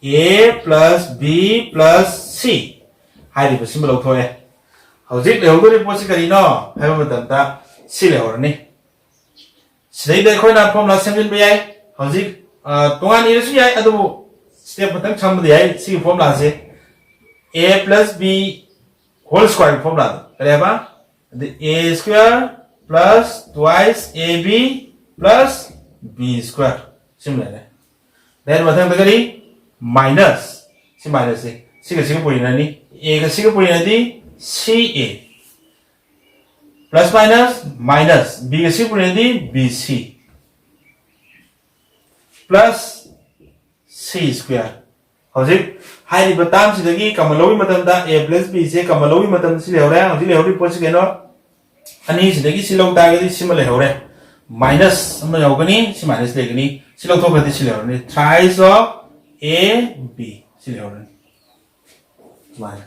A plus b plus c ꯍꯥꯏꯔꯤꯕꯁꯤꯃ ꯂꯧꯊꯣꯛꯑꯦ꯫ ꯍꯧꯖꯤꯛ ꯂꯩꯍꯧꯗꯣꯔꯤꯕ ꯄꯣꯠꯁꯤ ꯀꯔꯤꯅꯣ ꯍꯥꯏꯕ ꯃꯇꯝꯗ ꯁꯤ ꯂꯩꯍꯧꯔꯅꯤ꯫ ꯁꯤꯗꯩꯗ ꯑꯩꯈꯣꯏꯅ formula ꯁꯦꯝꯖꯤꯟꯕ ꯌꯥꯏ꯫ ꯍꯧꯖꯤꯛ ꯑ, ꯇꯣꯉꯥꯟꯅ ꯏꯔꯁꯨ ꯌꯥꯏ, ꯑꯗꯨꯕꯨ step ꯈꯛꯇꯪ ꯁꯝꯕꯗ ꯌꯥꯏ꯫ ꯁꯤꯒꯤ formula say a plus b whole square formula ꯗꯣ ꯀꯔꯤ ꯍꯥꯏꯕ? ꯑꯗ a square plus twice ab plus b square ꯁꯤꯃ ꯂꯩꯔꯦ꯫ Then ꯃꯊꯪꯗ ꯀꯔꯤ? Minus꯫ ꯁꯤ minus ꯁꯤ ꯁꯤꯒ ꯁꯤꯒ ꯄꯨꯔꯤꯅꯅꯤ꯫ A ꯒ ꯁꯤꯒ ꯄꯨꯔꯤꯅꯗꯤ c a, plus minus minus, b ꯒ ꯁꯤꯒ ꯄꯨꯔꯤꯅꯗꯤ b c plus c square꯫ ꯍꯧꯖꯤꯛ ꯍꯥꯏꯔꯤꯕ term ꯁꯤꯗꯒꯤ common ꯂꯧꯕꯒꯤ ꯃꯇꯝꯗ a plus b say common ꯂꯧꯕꯒꯤ ꯃꯇꯝꯗ ꯁꯤ ꯂꯩꯍꯧꯔꯦ꯫ ꯍꯧꯖꯤꯛ ꯂꯩꯍꯧꯔꯤꯕ ꯄꯣꯠꯁꯤ ꯀꯩꯅꯣ? ꯑꯅꯤꯁꯤꯗꯒꯤ ꯁꯤ ꯂꯧ ꯇꯥꯔꯒꯗꯤ ꯁꯤꯃ ꯂꯩꯍꯧꯔꯦ, minus ꯑꯃ ꯌꯥꯎꯒꯅꯤ, ꯁꯤ minus ꯂꯩꯒꯅꯤ, ꯁꯤ ꯂꯧꯊꯣꯛꯈ꯭ꯔꯗꯤ ꯁꯤ ꯂꯩꯍꯧꯔꯅꯤ, thrice of a b ꯁꯤ ꯂꯩꯍꯧꯔꯅꯤ꯫ ꯁꯨꯃꯥꯏꯅ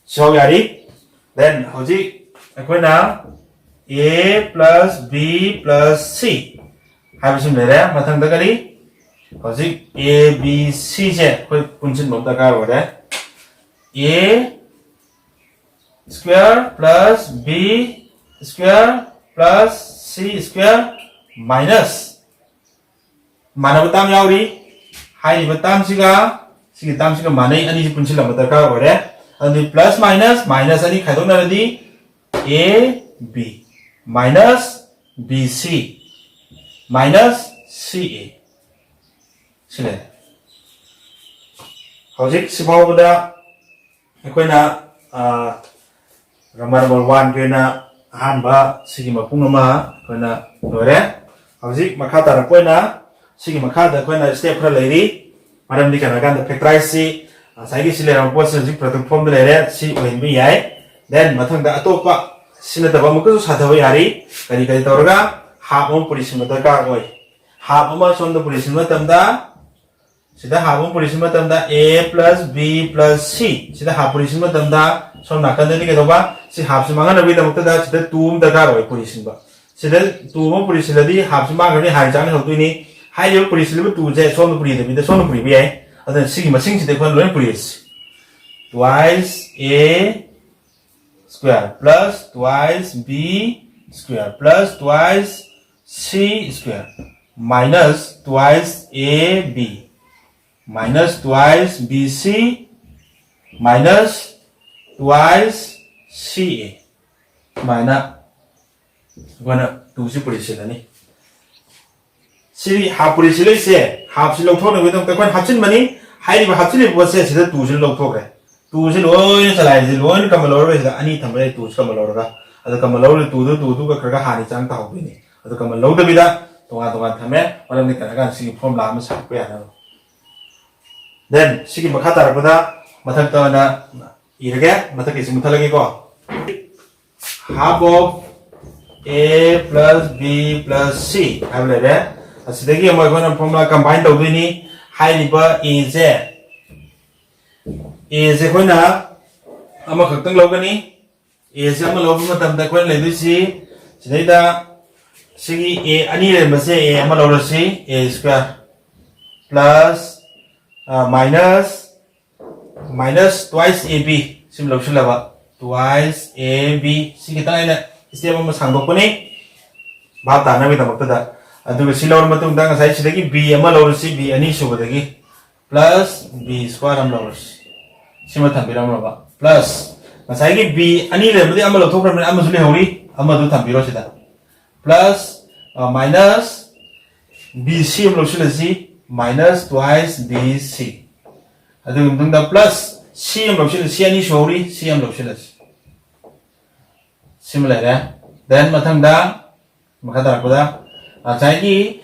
ꯁꯤꯐꯥꯎ ꯌꯥꯔꯤ꯫ Then ꯍꯧꯖꯤꯛ ꯑꯩꯈꯣꯏꯅ a plus b plus c ꯍꯥꯏꯕꯁꯤꯃ ꯂꯩꯔꯦ꯫ ꯃꯊꯪꯗ ꯀꯔꯤ? ꯍꯧꯖꯤꯛ a b c ꯁꯦ ꯑꯩꯈꯣꯏ ꯄꯨꯟꯁꯤꯟꯕ ꯑꯃ ꯗꯔꯀꯥꯔ ꯑꯣꯏꯔꯦ꯫ A square plus b square plus c square minus ꯃꯥꯟꯅꯕ term ꯌꯥꯎꯔꯤ꯫ ꯍꯥꯏꯔꯤꯕ term ꯁꯤꯒ ꯁꯤꯒꯤ ꯇꯥꯝꯁꯤꯒ ꯃꯥꯟꯅꯩ, ꯑꯅꯤꯁꯤ ꯄꯨꯟꯁꯤꯜꯂꯛꯄ ꯗꯔꯀꯥꯔ ꯑꯣꯏꯔꯦ꯫ ꯑꯗꯨꯗꯤ ꯄ꯭ꯂꯁ ꯃꯥꯏꯅꯁ, ꯃꯥꯏꯅꯁ ꯑꯅꯤ ꯈꯥꯏꯗꯣꯛꯅꯔꯗꯤ A B minus B C minus C A ꯁꯤ ꯂꯩꯔꯦ꯫ ꯍꯧꯖꯤꯛ ꯁꯤꯐꯥꯎꯕꯗ ꯑꯩꯈꯣꯏꯅ ꯔꯣꯃꯟ ꯅꯝꯕꯔ ꯋꯥꯟꯒꯤ ꯑꯣꯏꯅ ꯑꯍꯥꯟꯕ ꯁꯤꯒꯤ ꯃꯄꯨꯡ ꯑꯃ ꯑꯩꯈꯣꯏꯅ ꯂꯣꯏꯔꯦ꯫ ꯍꯧꯖꯤꯛ ꯃꯈꯥ ꯇꯥꯔꯛꯄ ꯑꯣꯏꯅ ꯁꯤꯒꯤ ꯃꯈꯥꯗ ꯑꯩꯈꯣꯏꯅ ꯁ꯭ꯇꯦꯞ ꯈꯔ ꯂꯩꯔꯤ꯫ ꯃꯔꯝꯗꯤ ꯀꯩꯅꯣ ꯍꯥꯏꯀꯥꯟꯗ ꯐꯦꯛꯇꯔꯥꯏꯁꯁꯤ ꯉꯁꯥꯏꯒꯤ ꯁꯤ ꯂꯩꯔꯝꯕ ꯄꯣꯠꯁꯤ ꯍꯧꯖꯤꯛ ꯄ꯭ꯔꯗꯛ ꯐꯣꯝꯗ ꯂꯩꯔꯦ, ꯁꯤ ꯑꯣꯏꯍꯟꯕ ꯌꯥꯏ꯫ ꯗꯦꯟ ꯃꯊꯪꯗ ꯑꯇꯣꯞꯄ ꯁꯤ ꯅꯠꯇꯕ ꯑꯃꯨꯛꯀꯁꯨ ꯁꯥꯊꯕ ꯌꯥꯔꯤ꯫ ꯀꯔꯤ ꯀꯔꯤ ꯇꯧꯔꯒ ꯍꯥꯞ ꯑꯃ ꯄꯨꯔꯤꯁꯤꯟꯕ ꯗꯔꯀꯥꯔ ꯑꯣꯏ꯫ ꯍꯥꯞ ꯑꯃ ꯁꯣꯝꯗ ꯄꯨꯔꯤꯁꯤꯟꯕ ꯃꯇꯝꯗ ꯁꯤꯗ ꯍꯥꯞ ꯑꯃ ꯄꯨꯔꯤꯁꯤꯟꯕ ꯃꯇꯝꯗ A plus B plus C ꯁꯤꯗ ꯍꯥꯞ ꯄꯨꯔꯤꯁꯤꯟꯕ ꯃꯇꯝꯗ ꯁꯣꯝ ꯅꯥꯀꯟꯗꯗꯤ ꯀꯩꯗꯧꯕ? ꯁꯤ ꯍꯥꯞꯁꯤ ꯃꯥꯡꯍꯟꯅꯕꯒꯤꯗꯃꯛꯇꯗ ꯁꯤꯗ ꯇꯨ ꯑꯃ ꯗꯔꯀꯥꯔ ꯑꯣꯏ ꯄꯨꯔꯤꯁꯤꯟꯕ꯫ ꯁꯤꯗ ꯇꯨ ꯑꯃ ꯄꯨꯔꯤꯁꯤꯜꯂꯗꯤ ꯍꯥꯞꯁꯤ ꯃꯥꯡꯈ꯭ꯔꯅꯤ, ꯍꯥꯟꯅ ꯆꯥꯡ ꯂꯩꯍꯧꯗꯣꯏꯅꯤ꯫ ꯍꯥꯏꯔꯤꯕ ꯄꯨꯔꯤꯁꯤꯜꯂꯤꯕ ꯇꯨꯁꯦ ꯁꯣꯝꯗ ꯄꯨꯔꯤꯗꯕꯤꯗ ꯁꯣꯝꯗ ꯄꯨꯔꯤꯕ ꯌꯥꯏ꯫ ꯑꯗꯨꯅ ꯁꯤꯒꯤ ꯃꯁꯤꯡꯁꯤꯗ ꯑꯩꯈꯣꯏꯅ ꯂꯣꯏꯅ ꯄꯨꯔꯤꯁꯤ꯫ Twice a square plus twice b square plus twice c square minus twice ab minus twice bc minus twice ca ꯁꯨꯃꯥꯏꯅ ꯑꯩꯈꯣꯏꯅ ꯇꯨꯁꯤ ꯄꯨꯔꯤꯁꯤꯜꯂꯅꯤ꯫ ꯁꯤ ꯍꯥꯞ ꯄꯨꯔꯤꯁꯤꯜꯂꯛꯏꯁꯦ, ꯍꯥꯞꯁꯤ ꯂꯧꯊꯣꯛꯅꯕꯒꯤꯗꯃꯛꯇ ꯑꯩꯈꯣꯏꯅ ꯍꯥꯞꯆꯤꯟꯕꯅꯤ꯫ ꯍꯥꯏꯔꯤꯕ ꯍꯥꯞꯆꯤꯜꯂꯤꯕ ꯄꯣꯠꯁꯦ ꯁꯤꯗ ꯇꯨꯁꯤꯅ ꯂꯧꯊꯣꯛꯈ꯭ꯔꯦ꯫ ꯇꯨꯁꯤ ꯂꯣꯏꯅ ꯆꯂꯥꯏꯔꯤꯁꯦ ꯂꯣꯏꯅ ꯀꯃꯟ ꯂꯧꯔꯒ ꯁꯤꯗ ꯑꯅꯤ ꯊꯝꯕ ꯂꯩ, ꯇꯨꯁꯤ ꯀꯃꯟ ꯂꯧꯔꯒ꯫ ꯑꯗꯣ ꯀꯃꯟ ꯂꯧꯔꯤꯕ ꯇꯨꯗꯨ ꯇꯨꯗꯨꯒ ꯈꯔ ꯈꯔ ꯍꯥꯟꯅ ꯆꯥꯡ ꯇꯥꯍꯧꯗꯣꯏꯅꯤ꯫ ꯑꯗꯣ ꯀꯃꯟ ꯂꯧꯗꯕꯤꯗ ꯇꯣꯉꯥꯟ ꯇꯣꯉꯥꯟ ꯊꯝꯃꯦ꯫ ꯃꯔꯝꯗꯤ ꯀꯩꯅꯣ ꯍꯥꯏꯀꯥꯟꯗ ꯁꯤꯒꯤ ꯐꯣꯔꯃꯨꯂꯥ ꯑꯃ ꯁꯥꯒꯠꯄ ꯌꯥꯅꯕ꯫ ꯗꯦꯟ ꯁꯤꯒꯤ ꯃꯈꯥ ꯇꯥꯔꯛꯄꯗ ꯃꯊꯛꯇ ꯑꯣꯏꯅ ꯏꯔꯒꯦ, ꯃꯊꯛꯀꯤꯁꯤ ꯃꯨꯠꯊꯠꯂꯒꯦꯀꯣ꯫ Half of a plus b plus c ꯍꯥꯏꯕ ꯂꯩꯔꯦ꯫ ꯑꯁꯤꯗꯒꯤ ꯑꯃꯨꯛ ꯑꯩꯈꯣꯏꯅ ꯐꯣꯔꯃꯨꯂꯥ ꯀꯝꯕꯥꯏꯟ ꯇꯧꯗꯣꯏꯅꯤ꯫ ꯍꯥꯏꯔꯤꯕ ꯑꯦꯁꯦ, ꯑꯦꯁꯦ ꯑꯩꯈꯣꯏꯅ ꯑꯃꯈꯛꯇꯪ ꯂꯧꯒꯅꯤ꯫ ꯑꯦꯁꯦ ꯑꯃ ꯂꯧꯕ ꯃꯇꯝꯗ ꯑꯩꯈꯣꯏꯅ ꯂꯩꯗꯣꯏꯁꯤ ꯁꯤꯗꯩꯗ ꯁꯤꯒꯤ ꯑꯦ ꯑꯅꯤ ꯂꯩꯔꯝꯕꯁꯦ ꯑꯦ ꯑꯃ ꯂꯧꯔꯁꯤ, a square plus minus minus twice ab ꯁꯤ ꯂꯧꯁꯤꯜꯂꯕ, twice ab꯫ ꯁꯤ ꯈꯤꯇꯪ ꯑꯩꯅ ꯁ꯭ꯇꯦꯞ ꯑꯃ ꯁꯥꯡꯗꯣꯛꯄꯅꯤ ꯚꯥꯞ ꯇꯥꯅꯕꯒꯤꯗꯃꯛꯇꯗ꯫ ꯑꯗꯨꯒ ꯁꯤ ꯂꯧꯔ ꯃꯇꯨꯡꯗ ꯉꯁꯥꯏ ꯁꯤꯗꯒꯤ ꯕꯤ ꯑꯃ ꯂꯧꯔꯁꯤ, ꯕꯤ ꯑꯅꯤꯁꯨꯕꯗꯒꯤ plus b square ꯑꯃ ꯂꯧꯔꯁꯤ꯫ ꯁꯤꯃ ꯊꯝꯕꯤꯔꯝꯂꯕ plus ꯉꯁꯥꯏꯒꯤ b ꯑꯅꯤ ꯂꯩꯔꯝꯕꯗꯤ ꯑꯃ ꯂꯧꯊꯣꯛꯈ꯭ꯔꯕꯅꯤꯅ ꯑꯃꯁꯨ ꯂꯩꯍꯧꯔꯤ, ꯑꯃꯗꯨ ꯊꯝꯕꯤꯔꯣ ꯁꯤꯗ꯫ Plus minus bc ꯑꯃ ꯂꯧꯁꯤꯜꯂꯁꯤ, minus twice bc꯫ ꯑꯗꯨꯒꯤ ꯃꯇꯨꯡꯗ plus c ꯑꯃ ꯂꯧꯁꯤꯜꯂꯁꯤ, c ꯑꯅꯤ ꯁꯨꯍꯧꯔꯤ, c ꯑꯃ ꯂꯧꯁꯤꯜꯂꯁꯤ꯫ ꯁꯤꯃ ꯂꯩꯔꯦ꯫ Then ꯃꯊꯪꯗ ꯃꯈꯥ ꯇꯥꯔꯛꯄꯗ ꯉꯁꯥꯏꯒꯤ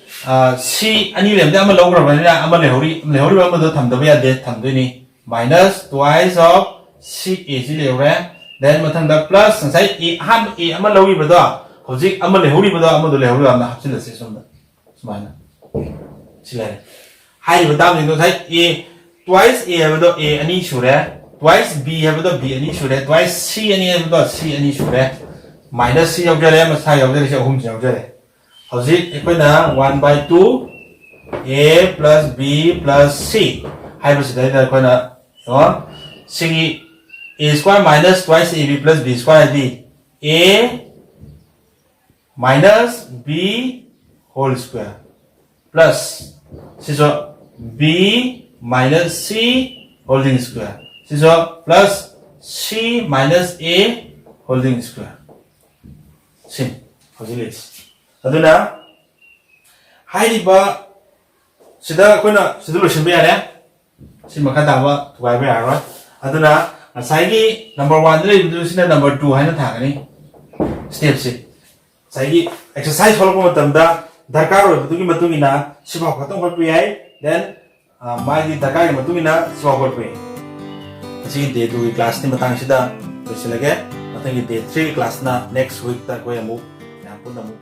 c ꯑꯅꯤ ꯂꯩꯔꯝꯗꯤ ꯑꯃ ꯂꯧꯈ꯭ꯔꯕꯅꯤꯅ ꯑꯃ ꯂꯩꯍꯧꯔꯤ, ꯂꯩꯍꯧꯔꯤꯕ ꯑꯃꯗꯣ ꯊꯝꯗꯕ ꯌꯥꯗꯦ, ꯊꯝꯗꯣꯏꯅꯤ꯫ Minus twice of c a ꯁꯤ ꯂꯩꯍꯧꯔꯦ꯫ Then ꯃꯊꯪꯗ plus ꯉꯁꯥꯏ a, ꯑꯍꯥꯟꯕ a ꯑꯃ ꯂꯧꯔꯤꯕꯗꯣ, ꯍꯧꯖꯤꯛ ꯑꯃ ꯂꯩꯍꯧꯔꯤꯕꯗꯣ, ꯑꯃꯗꯣ ꯂꯩꯍꯧꯔꯤꯕ ꯑꯃ ꯍꯥꯞꯆꯤꯜꯂꯁꯤ ꯁꯣꯝꯗ꯫ ꯁꯨꯃꯥꯏꯅ ꯁꯤ ꯂꯩꯔꯦ꯫ ꯍꯥꯏꯔꯤꯕ ꯇꯥꯝꯁꯤꯡꯗꯣ ꯉꯁꯥꯏ a, twice a ꯍꯥꯏꯕꯗꯣ a ꯑꯅꯤ ꯁꯨꯔꯦ, twice b ꯍꯥꯏꯕꯗꯣ b ꯑꯅꯤ ꯁꯨꯔꯦ, twice c ꯑꯅꯤ ꯍꯥꯏꯕꯗꯣ c ꯑꯅꯤ ꯁꯨꯔꯦ, minus c ꯌꯥꯎꯖꯔꯦ, ꯃꯁꯥ ꯌꯥꯎꯖꯔꯤꯁꯦ ꯑꯍꯨꯝꯁꯦ ꯌꯥꯎꯖꯔꯦ꯫ ꯍꯧꯖꯤꯛ ꯑꯩꯈꯣꯏꯅ one by two a plus b plus c ꯍꯥꯏꯕꯁꯤꯗꯩꯗ ꯑꯩꯈꯣꯏꯅ ꯌꯦꯡꯉꯣ, ꯁꯤꯒꯤ a square minus twice ab plus b square ꯍꯥꯏꯗꯤ a minus b whole square plus ꯁꯤꯁꯨ b minus c holding square, ꯁꯤꯁꯨ plus c minus a holding square꯫ ꯁꯤ ꯍꯧꯖꯤꯛ ꯂꯩꯔꯤꯁꯤ꯫ ꯑꯗꯨꯅ ꯍꯥꯏꯔꯤꯕ ꯁꯤꯗ ꯑꯩꯈꯣꯏꯅ ꯁꯤꯗ ꯂꯣꯏꯁꯤꯟꯕ ꯌꯥꯔꯦ꯫ ꯁꯤ ꯃꯈꯥ ꯇꯥꯕ ꯊꯨꯒꯥꯏꯕ ꯌꯥꯔꯔꯣꯏ꯫ ꯑꯗꯨꯅ ꯉꯁꯥꯏꯒꯤ number one ꯗ ꯂꯩꯕꯗꯨ ꯁꯤꯅ number two ꯍꯥꯏꯅ ꯊꯥꯒꯅꯤ꯫ Step ꯁꯤ ꯉꯁꯥꯏꯒꯤ exercise ꯍꯣꯠꯂꯛꯄ ꯃꯇꯝꯗ ꯗꯔꯀꯥꯔ ꯑꯣꯏꯕꯗꯨꯒꯤ ꯃꯇꯨꯡ ꯏꯟꯅ ꯁꯤꯐꯥꯎ ꯈꯛꯇꯪ ꯍꯣꯠꯄ ꯌꯥꯏ꯫ Then ꯃꯥꯒꯤ ꯗꯔꯀꯥꯔꯒꯤ ꯃꯇꯨꯡ ꯏꯟꯅ ꯁꯤꯐꯥꯎ ꯍꯣꯠꯄ ꯌꯥꯏ꯫ ꯉꯁꯤꯒꯤ day two ꯒꯤ class ꯇꯤ ꯃꯇꯥꯡꯁꯤꯗ ꯂꯣꯏꯁꯤꯜꯂꯒꯦ꯫ ꯃꯊꯪꯒꯤ day three ꯒꯤ class ꯅ next week ꯇ ꯑꯩꯈꯣꯏ ꯑꯃꯨꯛ ꯃꯌꯥꯝ ꯄꯨꯟꯅ ꯑꯃꯨꯛ